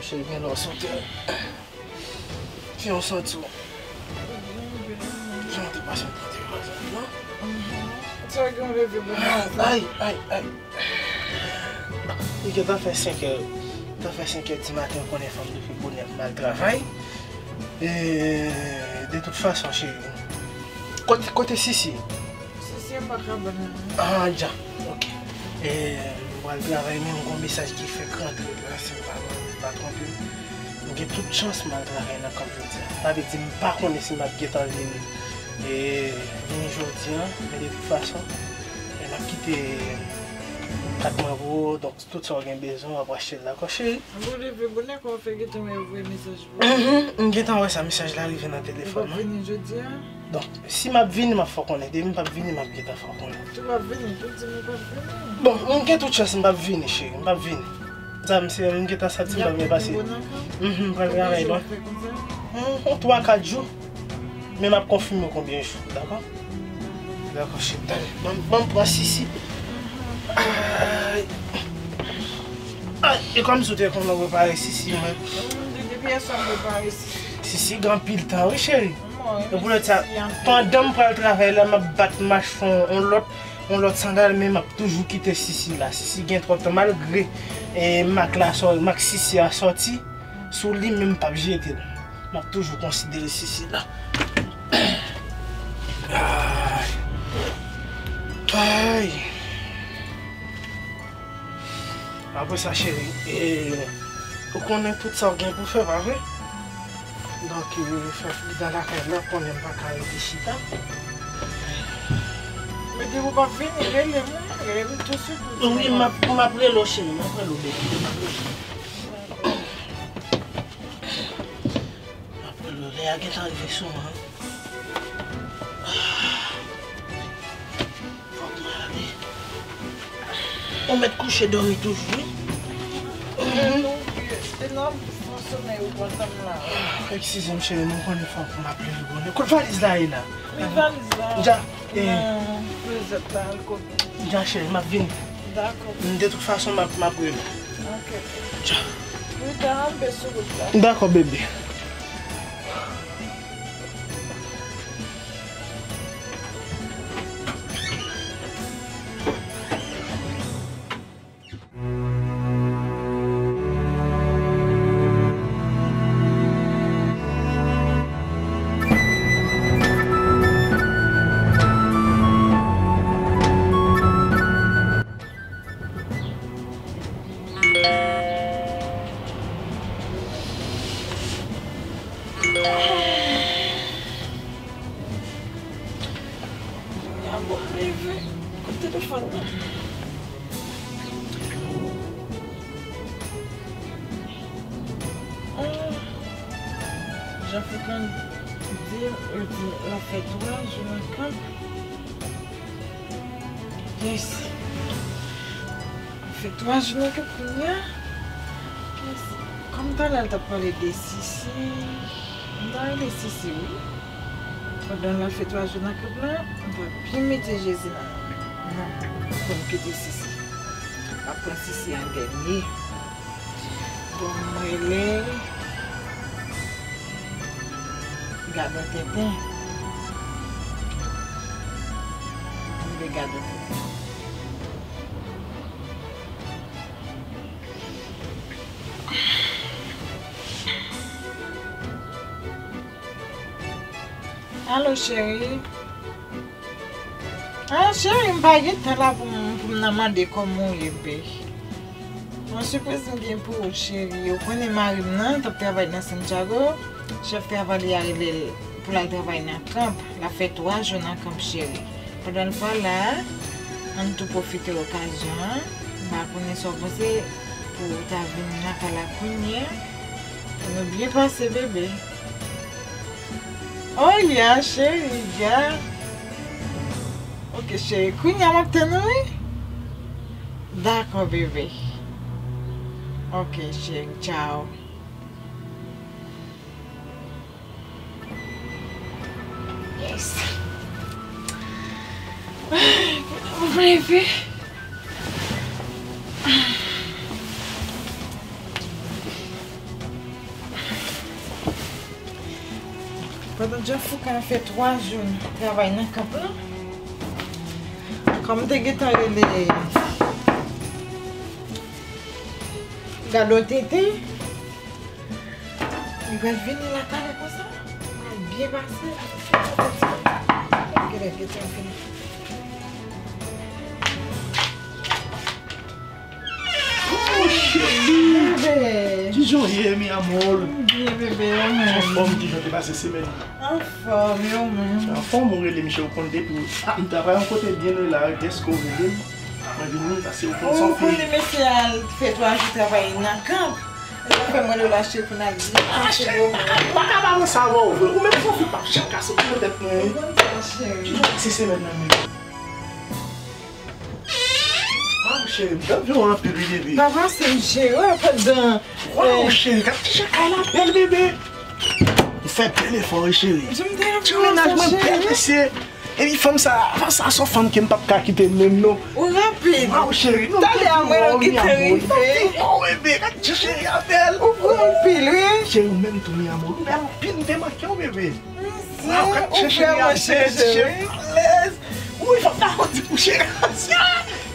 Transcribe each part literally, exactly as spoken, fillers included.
Cheri, gen lè w sote. Jan w santi w? Jan w te pase pou te vwazen an? Sa gen yon leve bonè. Ay, ay, ay. Li gentan fè senk è. Gentan fè senk è di maten, ou konnen fanm depi bonè pou m al travay. E, de tout fason, cheri. Kote, kote Sisi? Sisi pa kabann nan. Ah, dja. Ok. E, m pral travay, men m gon mesaj ki fèk rantre la, si m pa, m pa twonpe m. M gen tout chans m al travay nan kanp jodi a. Sa vle di m pa konnen si m ap gentan vini, e, vini jodi a, men de tout fason, e, m ap kite kat mwen pou ou, donk tout sa w gen bezwen, w ap achte l, dakò, cheri? Bon, leve bonè, kòman w fè gentan wè voye mesaj pou ou? Mhm, m gentan wè sa, mesaj la rive nan telefòn mwen. Ou p ap vini jodi a? Donk, si m ap vini, m ap fè w konnen. Depi m p ap vini, m ap gentan fè w konnen. Ou p ap vini, tou di m ou p ap vini. Bon, m gen tout chans m p ap vini, cheri. M p ap vini. Sa m se, m gentan santi m p ap byen pase. Mhm, m pral travay, bon. Yon twa, kat jou. Men m ap konfime w konbyen jou, dakò? Dakò, cheri. Talè, ban m, ban m pran Sisi. Ay. Ay, e kòmsi w te konn prepare Sisi, mwen. Depi yè swa m prepare Sisi. Sisi gen anpil tan, wi, cheri. E pou lòt sa, pandan m pral travay la, m ap bat mach fè yon lòt, yon lòt sandal, men m ap toujou kite Sisi la. Sisi gen twòp tan, malgre, e, mak la sò-, mak Sisi a sòti sou li, men m p ap jete l. M ap toujou konsidere Sisi la. Ay. Ay. Apre sa, cheri, e, ou konnen tout sa w gen pou fè, pa vre? Donk, e, fè Frida lakay la, konnen m pa ka rete chita. Men depi w p ap vini, rele m, wi, rele m tousuit pou di m. Wi, m ap, m ap rele w, cheri, m ap rele w, baby. M ap rele w, lè a gentan rive sou mwen. Fòk mwen ale. Ou mèt kouche dòmi toujou, wi. Eskize m, cheri, nou konnen fòk m ap leve bonè. Kot valiz la ye la? Men valiz la. Dja, e, nan klozèt la, al kote? Dja, cheri, m ap vini. Dakò. De tout fason, m ap, m ap rele. Ok. Dja. Wi, ta anbe sou wout la. Dakò, bebe. Kounye a bon, leve. Kot telefòn nan? Ah, Jean Fréquent di, yo di l ap fè twa jou nan kanp. Yes. Fè twa jou nan kanp kounye a. Yes. Kòm talè l t ap pale de Sisi, m ta rele Sisi, wi. Pandan l ap fè twa jou nan kanp la, m ta byen mete Jezi nan, nan, pou m kite Sisi. M ap pran Sisi an dènye. Bon, m rele Gadon Tenten. M rele Gadon Tenten. Alo, cheri. Ah, cheri, m pa gen tan la pou m, pou m nan mande kòman w ye, bebe. Yon sipriz m gen pou ou, cheri. Ou konnen mari m nan t ap travay nan Santiago. Chèf travay li a rele l pou l al travay nan kanp. L ap fè twa jou nan kanp, cheri. Pandan l pa la, ann tou pwofite okazyon an. M pa konnen sa w panse pou w ta vin nan kay la kounye a. Pou nou byen pase, bebe. Oh, ya, cheri, ya. Ok, cheri, kounye a m ap tann ou, wi. Dakò, bebe. Ok, cheri, tchao. Yes. Ay, kounye a m reve. Pandan Djanfouka fè twa jou travay nan kanp lan, kòm m te gentan rele gade yon tenten, li pral vini la talè konsa, pral byen pase. Gade, gade, gade. Oh, cheri! Bebe! Kijan w ye, mi amor? Byen, bebe, ou menm? Anfòm, kijan te pase semèn? Anfòm, e ou menm? Anfòm, ou rele m, cheri, ou konn depi w... Ah, m travay yon kote byen lwen la, dèske ou rele m, mwen vini, paske ou konn sa w konnen mesye a fè twa jou travay nan kanp. Sa fè mwen rele w la, cheri, pou n al di. Ah, cheri, m pa ka ba w sa, bon, ou menm, ou fi p ap janm ka soti nan tèt mwen. Ou konn sa, cheri. Kijan w pase semèn nan menm? Waw, cheri, m t ap jwe anpil, wi, bebe. Papa, se m jere pandan. Waw, cheri, gad kijan kay la bèl, bebe. Ou fè bèl efò, wi, cheri. Ti mennaj mwen bèl, mesye. Epi fanm sa, fanm sa se yon fanm ke m p ap ka kite menm, non. Ou rapid. Waw, cheri, non. Talè a mwen, ou gentan rive. Waw, bebe, gad kijan cheri a bèl. Ou pran anpil, wi. Cheri, ou menm tou, mi amor, ou bèl anpil, m te manke w, bebe. Waw, gad kijan cheri a bèl, cheri alèz. Wi, fòk ta konn di pou cheri a.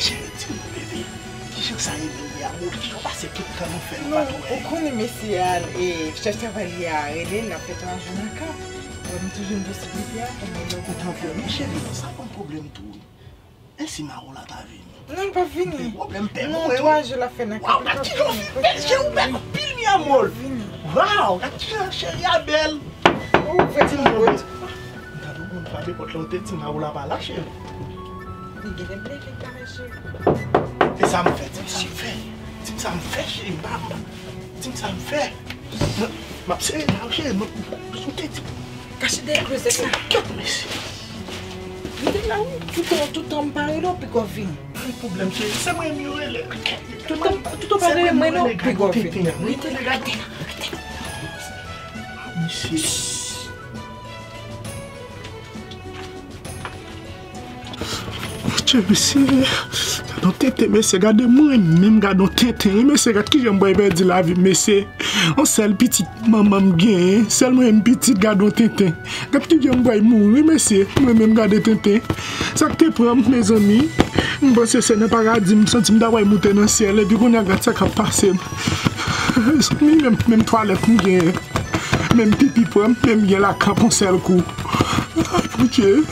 Cheri, di m, bebe, kijan sa ye menm, mi amor? Kijan w pase tout tan nou fè nou pa t wè? Ou konnen mesye a, e, chèf travay li a rele l, l ap fè twa jou nan kanp. Bon, m toujou jwenn posiblite a pou mwen lòt. Ou t anfòm, wi, cheri, sa pa yon pwoblèm tou, wi. E si Marola ta vini? Non, l p ap vini. Gen pwoblèm, pè mwen. Non, twa jou l ap fè nan kanp. Waw, gad kijan w fin bèl, cheri, ou bèl anpil, mi amor. Waw, gad kijan cheri a bèl. Ou ouvè ti pòt. M tande w konn frape pòt la, ou te di m Marola pa la, cheri. Li genlè plede pa la, cheri. E sa m fè, di m sa m fè. Di m sa m fè, cheri, m pa, m pa. Di m sa m fè. M ap sere la, cheri, m ap, ou te di. Kache dèyè klozèt la. Kèt, mesye. Li te la, wi. Toutan, toutan m pa rele w, pigòv vini. Pa gen pwoblèm, cheri. Se mwen menm yo rele. Toutan, toutan w pa rele mwen, non, pigòv vini. Rete la, rete la, rete la. Mesye. Monchè, mesye, gad yon tenten, mesye, gade mwen menm, gad yon tenten, wi, mesye, gad kijan m pral pèdi lavi m, mesye. Yon sèl pitit manman m genyen, sèl mwen menm pitit, gad yon tenten. Gad kijan m pral mouri, mesye, mwen menm gade tenten. Sa k te pran m, mezanmi, m panse se nan paradi, m santi m ta pral moute nan syèl, epi kounye a gad sa k ap pase m. Mezanmi, menm, menm twalèt m genyen. Menm pipi pran m, menm gen lakap yon sèl kou. Ay, Bondye.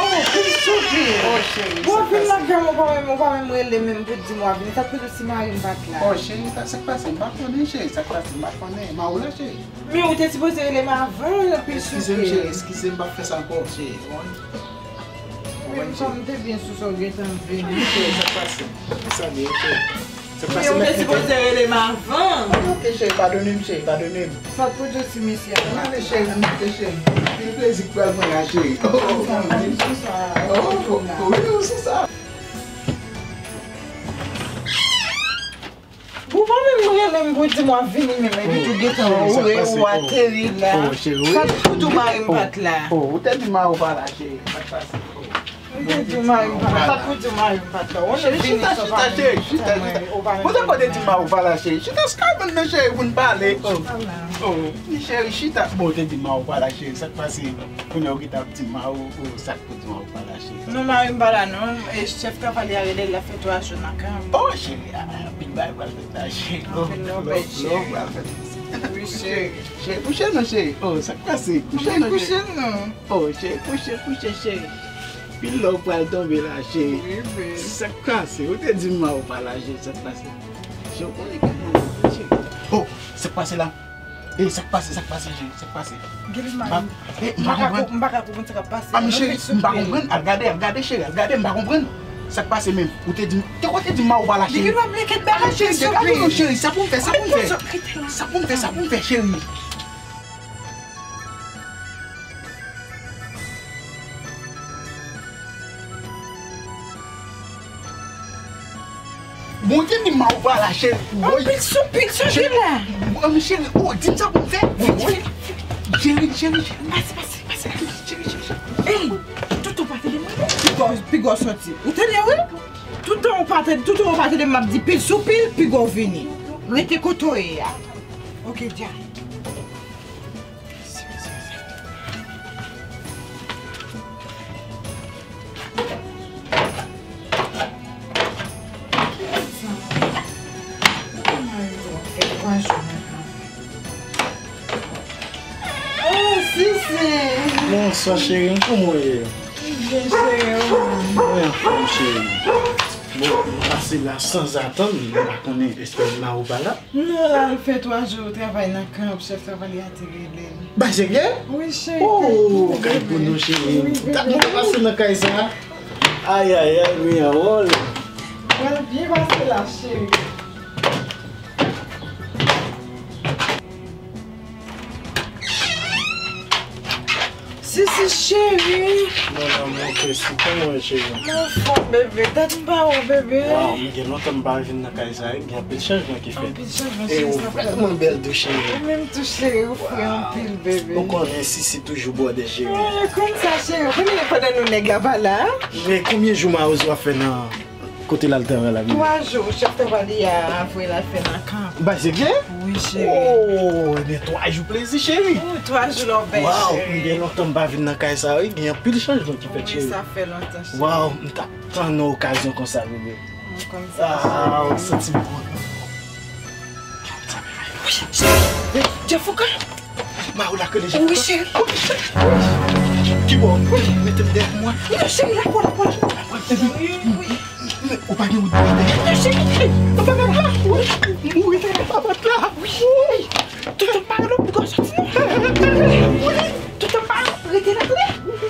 Oh, Pil Soupil. Oh, cheri, sa k pase? Bon, vin lakay mwen, ou pa menm, ou pa menm rele menm pou di m w ap vini. Sa k pase si mari m pa t la? Oh, cheri, sa, sa k pase? M pa konnen, cheri. Sa k pase? M pa konnen. Marola, cheri. Men ou te sipoze rele m avan, Pil Soupil. Eskize m, cheri, eskize m, m p ap fè sa ankò, cheri. Ou konprann? Menm kòm m te byen sou sa w gentan vini. Cheri, sa k pase? Sa byen, cheri. Sa k pase? Men ou te sipoze rele m avan. Ok, cheri, padone m, cheri, padone m. Fòk pou di w ti mesye a. Mwen ale, cheri, m kite, cheri. Anpil plezi k pral mwen la, cheri. Oh, oh, oh, wi, sou sa. Ou pa menm rele m pou di m w ap vini menm, epi tou gentan ou ateri la. Sa k pou di w mari m pa t la? Oh, ou te di mari w pa la, cheri. Sa k pase? Ou te di w mari m pa la. Sa k pou di w mari m pa t la? Ou vini san pa menm di m. Ou te kote di mari w pa la, cheri. Chita, se ka vin nan, cheri, pou n pale. Oh, cheri, chita. Bon, ou te di mari w pa la, cheri. Sa k pase? Kounye a ou gentan ap di mari w, oh, sa k pou di mari w pa la, cheri. Non, mari m pa la, non. E chèf travay li a rele l, l ap fè twa jou nan kanp. Oh, cheri, ah, anpil bagay pral fèt la, cheri. Oh, anpil lòbèy, cheri. Wi, cheri. Cheri, kouche non, cheri. Oh, sa k pase? Kouche non, cheri. Kouche non. Oh, cheri, kouche, kouche, cheri. Pil love pral tonbe la, cheri. Wi, wi. Sa k pase? Ou te di m mari w pa la, cheri, sa k pase? Cheri, ou konnen ki moun, cheri. Oh, sa k pase la? Eh, sa k pase, sa k pase, cheri, sa k pase? Gade mari m. Eh, m pa konprann. M pa ka konprann sa k ap pase. Ah, men cheri, m pa konprann. Al gade, al gade, cheri, al gade, m pa konprann. Sa k pase menm? Ou te di, te kote di m mari w pa la, cheri? Li gen dwa bliye kèk bagay, cheri, cheri, sa pou m fè, sa pou m fè. Sa pou m fè, sa pou m fè, cheri. Bon, te di m mari w pa la, cheri. Anpil soupil, soupil la. Cheri, oh, di m sa pou m fè. Cheri, cheri, cheri. Pase, pase, pase. Cheri, cheri, cheri. Ey, Toto pa tande mwen, non. Piga w soti. Ou tande, wi? Toutan ou pa tande, toutan ou pa tande m ap di pil sou pil, piga w vini. Rete kote w ye a. Ok, dja. Oh, Sisi! Bonswa, cheri m, kòman w ye? M byen, cheri, ou menm? Mwen anfòm, cheri. Bon, m pase la sanzatann, m pa konnen èske mari w pa la? Non, l al fè twa jou travay nan kanp, chèf travay li a te rele l. Bay serye? Wi, cheri. Oh, kay pou nou, cheri. Wi, bebe. Dat mwen pa pase nan kay sa. Ayayay, mi amor. Pral byen pase la, cheri. Sisi cheri. Mon amour, Kesi, kòman w ye, cheri? M anfòm, bebe. Dat m pa wè w, bebe. Waw, m gen lontan m pa vin nan kay sa a, gen anpil chanjman ki fèt. Anpil chanjman, cheri, sa fè. E ou vrèman bèl tou, cheri. Ou menm tou, cheri, ou fre anpil, bebe. Ou konnen Sisi toujou bwòdè, cheri. Wi, ou konn sa, cheri. Ou konnen pandan nou nèg la pa la. Men konbyen jou Mawozo ap fè nan kote l al travay la, bebe? Twa jou, chèf travay li a voye l al fè nan kanp. Bay serye? Wi, cheri. Oh, ebyen, twa jou plezi, cheri. Wi, twa jou lò bèl, cheri. Waw, m gen lontan m pa vin nan kay sa, wi. Gen anpil chanjman ki fèt, cheri. Wi, sa fè lontan, cheri. Waw, m t ap tann yon okazyon konsa, bebe. Mwen konn sa, cheri. Ah, ou santi m kontan. Wi, cheri. Jeff, ou ka Mari w la k rele Jeff. Wi, cheri. Kibò? Mete m dèyè pou mwen. Non, cheri, la, la, la. Wi, wi. Men, ou pa gen wout dèyè. Non, cheri, cheri. Ou pa gen wout la. Mouri dèyè pa bat la. Wi. Toutan pa gen wout, pou soti, non. Toutan pa rete la, tande. Bebe.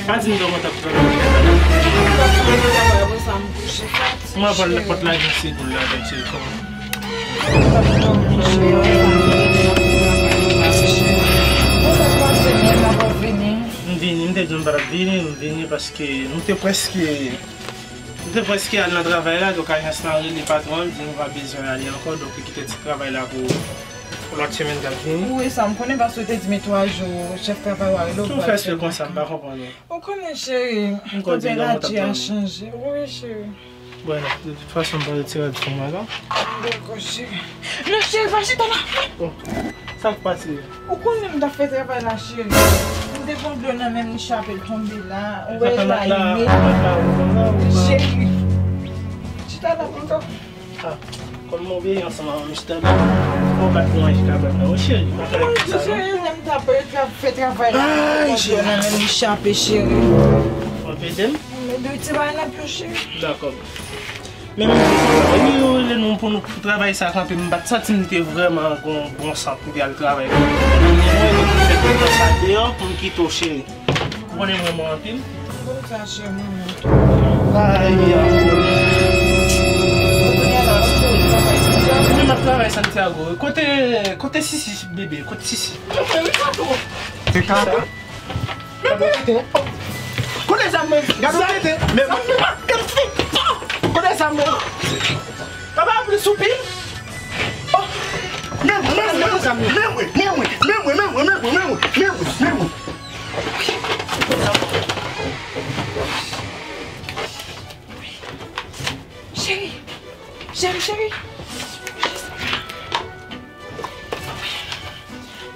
Pa di m kòman t ap travay. Mwen pral nan pòt la, gen se boul la avèk se kòman. M vini, m te di w m pa t ap vini, m vini paske m te prèske, m te prèske al nan travay la, donk ajans lan rele patwon an, li di nou pa bezwen ale ankò, donk li kite ti travay la pou Pou lòt semèn k ap vini. Wi, sa m konnen paske w te di m twa jou, chèf travay ou a rele w pou al fè konsa, m pa konprann ou. Ou konnen, cheri, tanperati a chanje. Wi, cheri. Bon, de tout fason, m pral retire l sou mwen la. Dakò, cheri. Non, cheri, pa chita la. Bon, sa k pase? Ou konnen m t ap fè travay la, cheri. M te pran dlo nan men m, li chape, l tonbe la. Ou wè l la, li mete. Cheri. Chita la, pito. Ah, kòm mwen veye ansanm avè misye, bon, bat pou manje kabab la, wi, cheri. Pa fè sa, non. Cheri, lè m t ap, t ap fè travay la, mwen nan men li chape, cheri. W ap ede m? Men de ti bagay nan pye, cheri. Dakò. Men mwen, wi, yo rele nou pou nou, pou travay sa kanpe, m pa t santi m te vrèman gon bon sant pou te al travay. Mwen, mwen, mwen fè tout tan sa deyò pou m kite w, cheri. Ou konnen mwen mò anpil. Mwen konn sa, chè, mwen menm tou. Ay, ay. Mwen menm ap travay Santiago. Kote, kote Sisi, bebe? Kote Sisi? Te ka. Kote zam mwen? Gade ou tete. Men mwen. Kote zam mwen? Papa ap vin sou pil. Oh. Men mwen, men mwen, men mwen, men mwen. Cheri, cheri, cheri.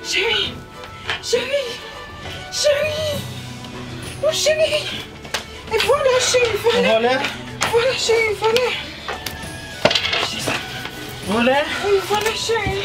Cheri, cheri, cheri. Oh, cheri. E vòlè, cheri, vòlè. Vòlè? Vòlè, cheri, vòlè. Vòlè? Wi, vòlè, cheri.